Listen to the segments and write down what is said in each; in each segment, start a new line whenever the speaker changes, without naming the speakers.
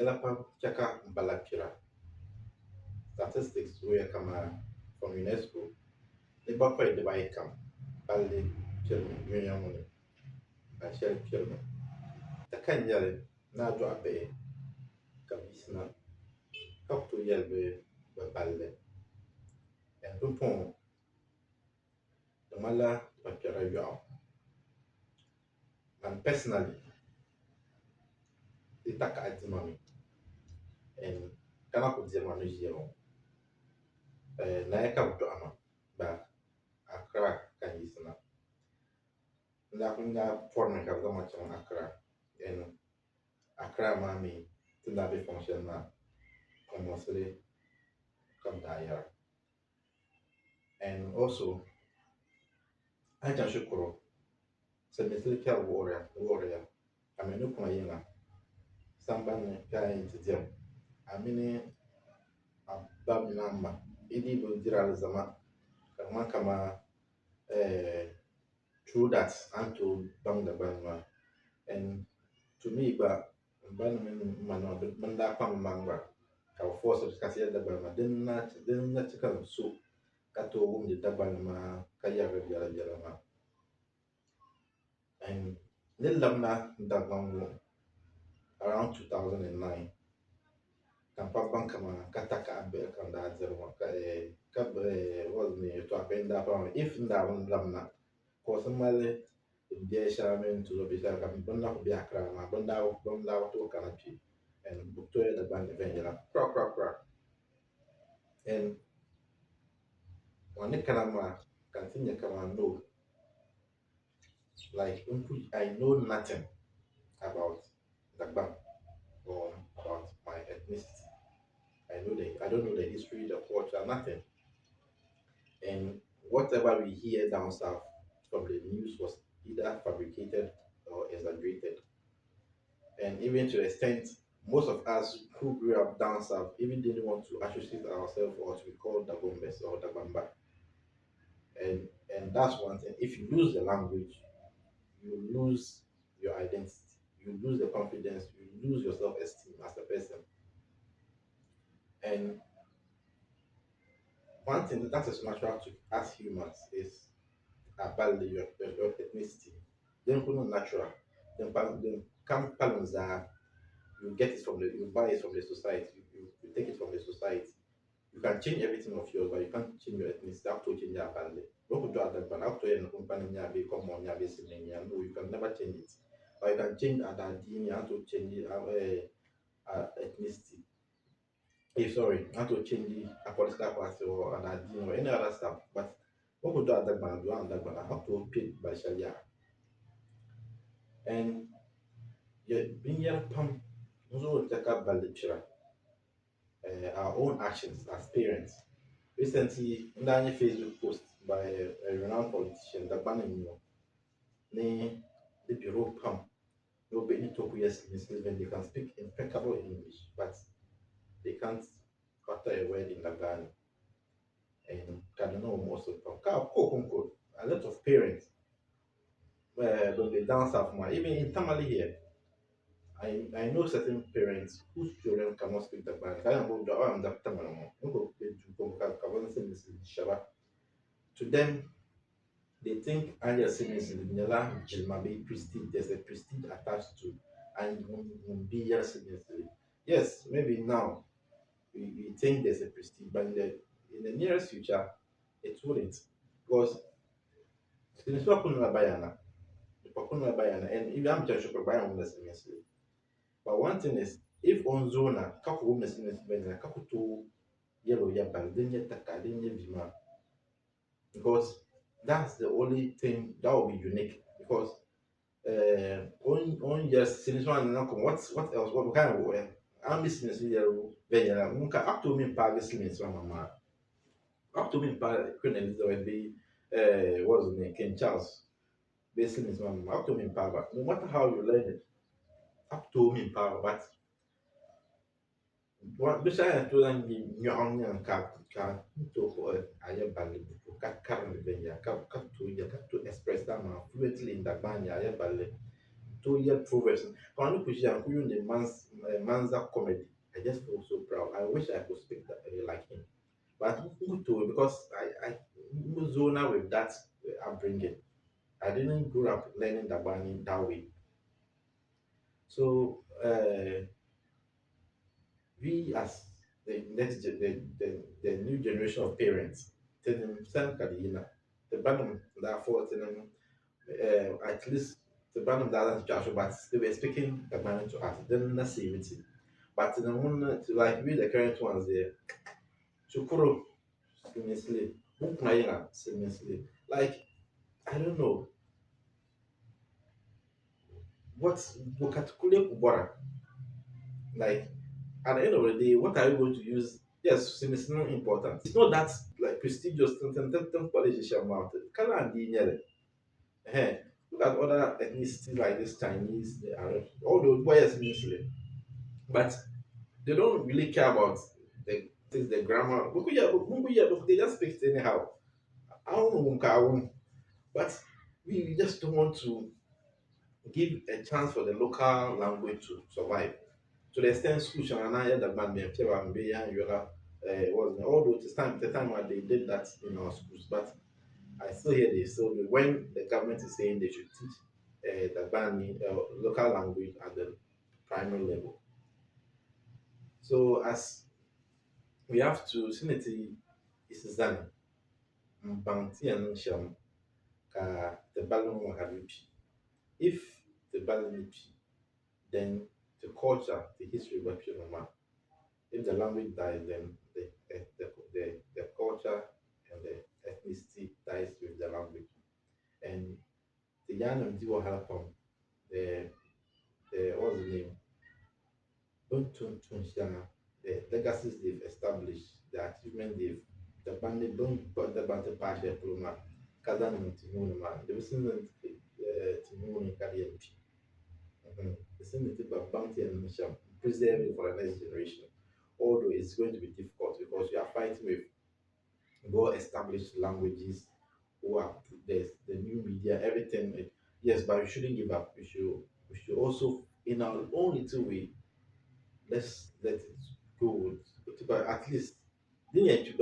Yɛla pam chɛ ka m bala kpira. Statistics wuhiya kamani from UNESCO ni bakɔi dibaayi kam balli kpirimi dunia ŋɔ ni, bal shɛli kpirimi. Di ka n nyɛli ni a dɔɣi bihi ka bɛ yiɣisina ka ku tooi yɛli bɛ balli. And pumpɔŋɔ di ŋmanila bɛ kpɛrila yɔɣu. And personally, di takahi dima mi and ka na kuli diri ma mi ʒiya ŋɔ. Naya ka bɛ dɔɣi ma but Accra ka n yiɣisi na. N daa kuli nya pɔrimi ka bɛ zaŋ ma chaŋ Accra and Accra maa mi ti ni daa be fɔŋ shɛli maa Kumasi ka bɛ daa yɛra. And also a yi chaŋ shikuru silimiinsili ka bɛ wuhiri ya a mi ni kuna yiŋa sambani ni ka a yɛn ti diri a mini a ba mini a ma yi dii bi diri alizama ka di ŋmani kamani through that a ni tooi baŋ Dagbani maa and to me gba M ba nim mini m ma nima bɛ ni daa kpaŋ bɛ maŋ gba ka bɛ force ka ti yɛli Dagbani maa din na chɛ ka n so ka tooi wumdi Dagbani maa ka yɛri di biɛla biɛla maa. N ni labina Dagbaŋ ŋɔ around 2009 ka m kpabi baŋ kaman ka takahi bihi ka n daa diri ŋɔ ka what's the name yɛtɔɣa bihi n daa paai if n daa bi labina cause m mali N biɛhi shɛba mini n tuzo bihi shɛba ka bɛ na kuli be Accra maa bɛ daa bi tooi kana kpe and bɛ ku tooi Dagbaŋ ni viɛnyɛla kura kura kura and ŋɔ ni kana maa ka n ti nya kaman no like n kuli I know nothing about Dagbaŋ or about my ethnicity I know the I don't know the history the culture nothing and whatever we hear down south from the news was either fabricated or exaggerated. And even to the extent most of us who grew up down south even didn't want to associate ourselves or to be called Dagombas or Dagbamba. And and that's one thing. If you lose the language, you lose your identity, you lose the confidence, you lose your self esteem as a person. And one thing that is natural to us humans is about your, your ethnicity. Din kuli natural. Din pa din kam kpalim zaa, you get it from the you buy it from the society. You, you, you take it from the society. You can change everything of yours, but you can't change your ethnicity. A ku tooi change a balli. Bɛ ku dɔɣi Dagbani, a ku tooi yɛli ni kunkpani n-nyɛ a bee kɔmmɔŋ n-nyɛ a bee silimiin n-nyɛ a. No, you can never change it. But you can change a daadiini, a ni tooi change a, eh, a ethnicity. Eh, sorry, a ni tooi change a political party or a daadiini or any other stuff. But bɛ ku dɔɣi Dagbani, a dɔɣi Dagbani, a ku tooi kpe bali shɛli yaha. And binyɛra pam n-zooi n-chɛ ka balli kpira. Our own actions as parents. Recently, n daa nyɛ Facebook post by a renowned politician, Dagbani n-nyɛ o, ni di biri o pam ni o bihi ni tooi ku yɛli silimiinsili when they can speak impeccable English but they can't utter a word in Dagbani. And ka di niŋ o muɣisigu pam. Ka ka o kɔŋko, a lot of parents ban be down south maa, even in Tamale here, I, I know certain parents whose children cannot speak Dagbani. Ka yɛn bo dɔɣi ba n-dabi Tamale ŋɔ, n ku be duu kom ka ka bɛ silimiinsi shɛba. To them, they think a ni yɛli silimiinsi di nyɛla jilima bee prestige. There's a prestige attached to a ŋun bi yɛri silimiinsi. Yes, maybe now we, we think there's a prestige, but in the, in the nearest future, it wouldn't. Because silimiinsi maa kuli niŋla bayana. Di pa kuli niŋla bayana and if a mi chaŋ shikuru gba a yɛn wumla silimiinsi. But one thing is if o ni zooi na ka ku wumdi silimiinsi bayana ka ku tooi yɛli o ya bali din nyɛ takahi din nyɛ vi maa because that's the only thing that will be unique because o ni yɛli silimiinsi maa ni niŋ what what else what kind of wuhiya a mi silimiinsi yɛlibu viɛnyɛla ŋun ka a ku tooi mi paagi silimiinsi maa maŋmaŋa. A ku tooi mi paai Queen Elizabeth bee what's his name King Charles bee silimiinsi maa maŋmaŋa a ku tooi mi paai ba no matter how you learn it a ku tooi mi paai ba but binshɛɣu yɛn tooi lahi nyɛ nyɔɣu n nyɛli ka ka n tooi kpuɣi a yɛ balli buku ka karim li viɛnyɛla ka ka tooi ka tooi express that maŋa fluently in Dagbani a yɛ balli. tooi yɛli proverbs. Ka n ni kuli ʒiya n kuli yuundi Manza comedy, I just feel so proud. I wish I could speak that, like him. But n ku tooi because I n bi zoona with that upbringing. I didn't grow up learning Dagbani that way. So we as the next the new generation of parents, tinim sani ka di yina. Ti banim daa fɔɔ tinim at least ti banim daa zaŋ ti kpɛɣu so but they were speaking Dagbani to us. Din na save ti. But tinim ŋun like we the current ones there, shikuru silimiinsili, buku kuna yiŋa silimiinsili. Like I don't know what bo ka ti kuli ku bɔra. Like at the end of the day, what are you going to use? Yes, silimiinsili niŋ important. It's not that like prestigious tin tin tin tin kpali ʒi shɛm maa ka lahi dii nyɛli. Hey, look at other ethnicities like this Chinese, the Arab, although boy yes silimiinsili, but they don't really care about the things, the grammar. They just speak it anyhow. I don't know, but we just don't want to give a chance for the local language to survive. To the extent school shana ya Dagbani me piɛba m be ya yola was although it's time the time when they did that in our schools, but I still hear they still do when the government is saying they should teach Dagbani local language at the primary level. So as we have to siniti is zani n baŋ ti yɛn niŋ shɛm ka ti balli ŋɔ ka di pi. If ti balli ni pi, then the culture, the history gba kpirimi maa. If the language dies, then the culture and the ethnicity dies with the language. And ti yaannim di wahala pam, the what's the name? Bini tum tuun shɛŋa, the legacies they've established, the achievement they've Dagbani bin kpuɣi Dagbaŋ ti paai shɛli polo maa ka zaŋ niŋ ti nuu ni maa, di bi simdi ni ti nuu ni ka di yɛn kpi. Di simdi ti gba baŋ ti yɛn niŋ shɛm preserve it for the next generation. Although it's going to be difficult because you are fighting with well-established languages who are there's the new media, everything. Yes, but we shouldn't give up. We should also, in our own little way, let's let it go. But at least it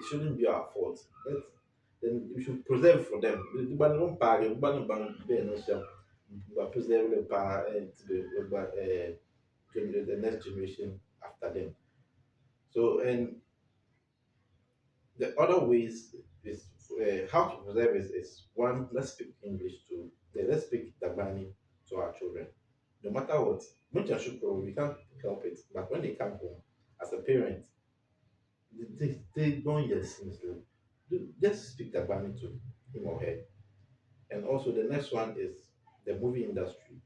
shouldn't be our fault. Let then we should preserve for them. But preserve the next generation after them. So and the other ways is how to preserve is one, let's speak English to let's speak Dagbani to our children. No matter what, we can't help it. But when they come home, as a parent, they don't hear seriously. Just speak Dagbani to him or her. And also the next one is the movie industry,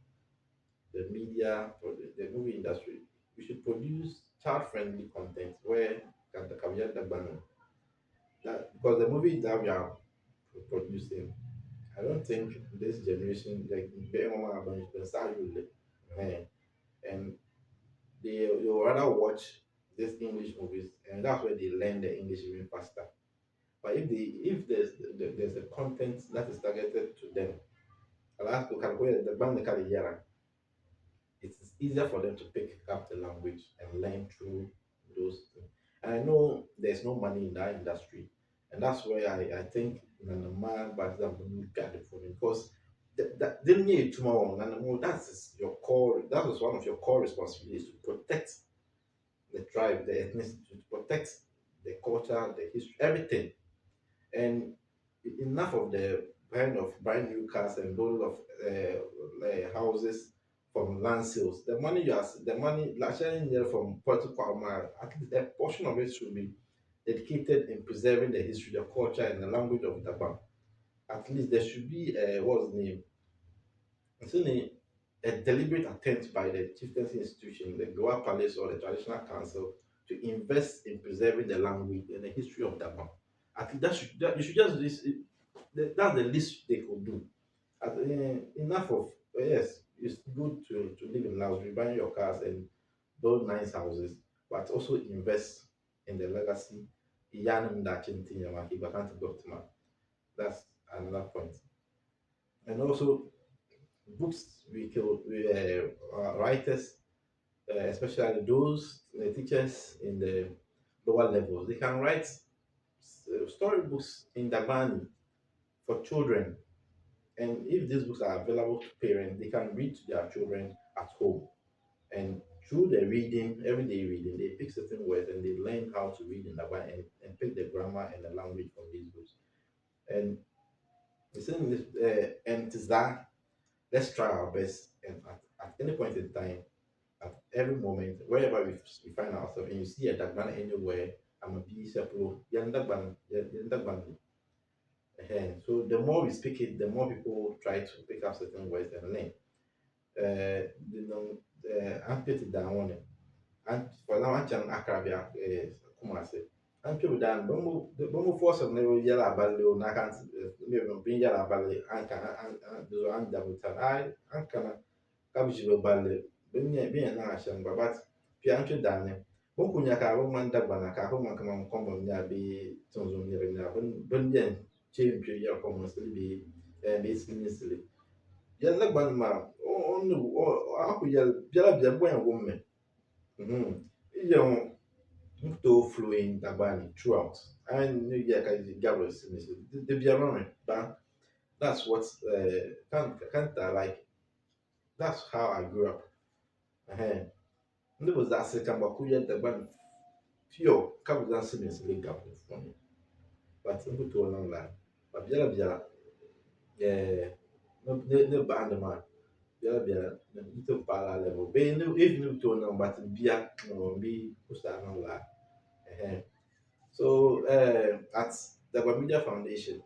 the media, the movie industry. We should produce child-friendly content where Dagbani, that because the movie that we are producing, I don't think this generation like and they will rather watch these English movies, and that's where they learn the English even faster. But if there's a content that is targeted to them, it's easier for them to pick up the language and learn through those things. And I know there's no money in that industry, and that's where I think because that didn't need tomorrow. That's your core. That was one of your core responsibilities, to protect the tribe, the ethnicity, to protect the culture, the history, everything. And enough of the kind of brand new cars and building of houses from land sales. The money you are, the money actually from political, at least a portion of it should be dedicated in preserving the history, the culture, and the language of Dagbang. At least there should be a, what's the name? It's a deliberate attempt by the chieftaincy institution, the Goa Palace or the Traditional Council, to invest in preserving the language and the history of Dagbang. At least that should, that, you should just this, that's the least they could do. At, enough of, yes, it's good to live in luxury, buying your cars and build nice houses, but also invest in the legacy. That's another point. And also, Books we could, we, writers, especially those the teachers in the lower levels, they can write storybooks in Dagbani for children. And if these books are available to parents, they can read to their children at home. And through the reading, everyday reading, they pick certain words and they learn how to read in Dagbani and pick the grammar and the language from these books. And the same, and it is that, let's try our best, and at any point in time, at every moment, wherever we find ourselves, and you see a Dagbani anywhere, I'm a B Seplo, Yan Dagbani. So the more we speak it, the more people try to pick up certain words and learn. And for now, I'm Accra, Kumasi. And people down, Bomo force of never yell about you, I can't bring yell about it, and can and double time. I and can kabiji balli bin yɛn niŋ shɛm gba, but kpe an kpe daani bin ku nya ka bi ŋmani Dagbana ka ku ŋmani kaman Kɔmbɔn nya bee tinzun nira nya bin yɛn chee n kpe yɛri Kɔmbɔnsili bee silimiinsili yɛli Dagbani maa o ni a ku yɛli biɛla biɛla bi gba yɛn wummi yɛ ŋɔ n ku tooi flow in Dagbani throughout. A ni yɛ ka gabiri silimiinsili di biɛrimi ba. That's what kanta, like, that's how I grew up. Ndị bụ zaɣasi ka mgba ku yɛli Dagbani pure ka bi zaŋ silimiinsili gabi di puuni, but n ku tooi niŋ la ba biɛla biɛla ni bahindi maa biɛla biɛla n ti paai lala level bee if ni bi tooi niŋ, but bia n bi ku saa niŋ laa. So at Dagba Media Foundation,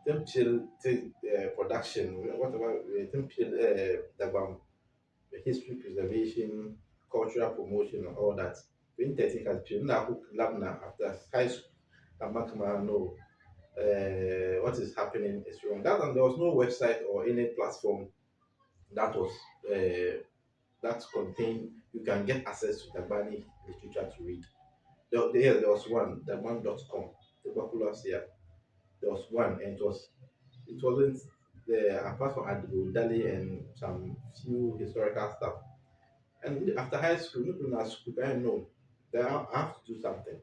tin pili ti production, whatever, tin pili Dagba history preservation, cultural promotion and all that. 2013 ka pili na ku labina after high school kama kama no, what is happening is wrong. That time there was no website or any platform that was that contained you can get access to Dagbani literature to read. There was one, Dagban.com, the. There was one, and it wasn't there apart from Adigo Dali and some few historical stuff. And after high school, no school, I know that I have to do something.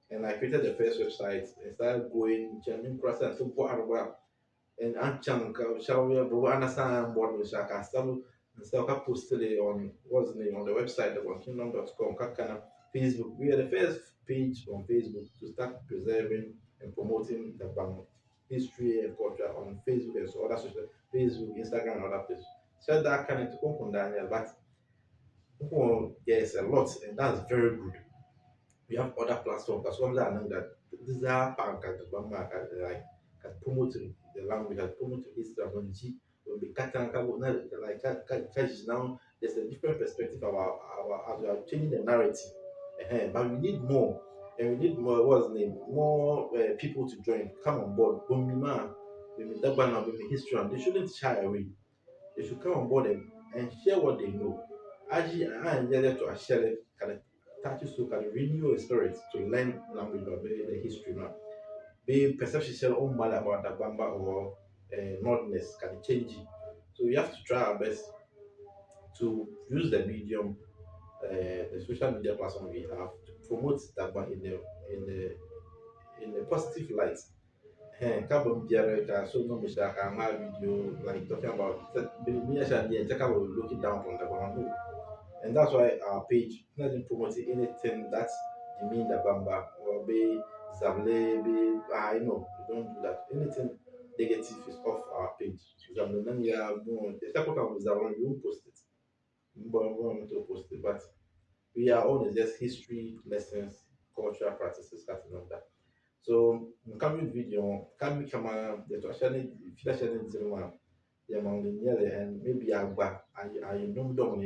And I created the first website and started going, and so and an shall understand what we shall and so I posted it on what's the name on the website, dagbankingdom.com, kind of Facebook. We are the first page on Facebook to start preserving and promoting the Dagban history and culture on Facebook and so other social Facebook, Instagram, and other places. So that kind of to Daniel, but there's a lot, and that's very good. We have other platforms as well that know that this is our like can promote the language, can promote history, like now there's a different perspective about our as we are changing the narrative. But we need more, and we need more, what's the name, more people to join, come on board. History, and they shouldn't shy away. They should come on board and share what they know. Aji and to share it, can touch you, so can renew your spirit to learn language or the history now. Be perception share own mal about Dagbamba or Northerners can change it. So we have to try our best to use the medium, the social media platform we have, to promote Dagba in a positive light. So no video like talking about looking down from Dagbamba. And that's why our page doesn't promote anything that's demean Dagbamba or be Zable, be I know we don't do that. Anything negative is off our page. You won't post it. To post it, but we are on is just history lessons, cultural practices, something like that. So coming video, coming come the and maybe agba I don't know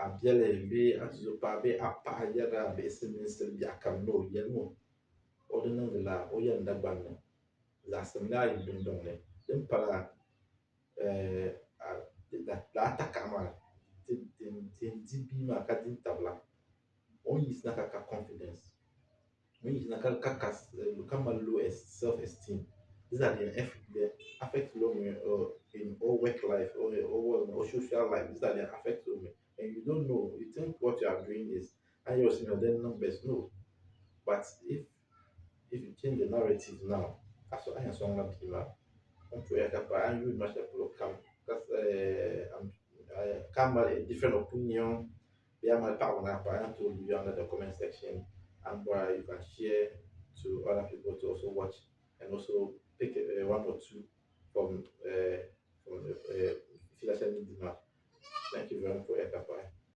a biɛli bee a tuzo paɣa bee a paɣa yɛra bee silimiinsili biɛɣu kam ni o yɛlimi o di niŋdi la o yɛn Dagbaŋ ni zaɣasim ni a yi dundɔŋ ni din pala laa takaɣa maa din di bia maa ka di tabila o ni yiɣisina ka confidence o ni yiɣisina ka mali low self esteem. These are the the affect lomi in all work life or social life. These are the affect lomi, and you don't know. You think what you are doing is and you're seeing then numbers. No, but if you change the narrative now, as I am song and you must kam ka mali a different opinion bee a mali paɣaba ni a paɣa yan tooi leave under the comment section and bɔra you can share to other people to also watch and also pick one or two from fiila shɛli ni di maa. Thank you very much for your.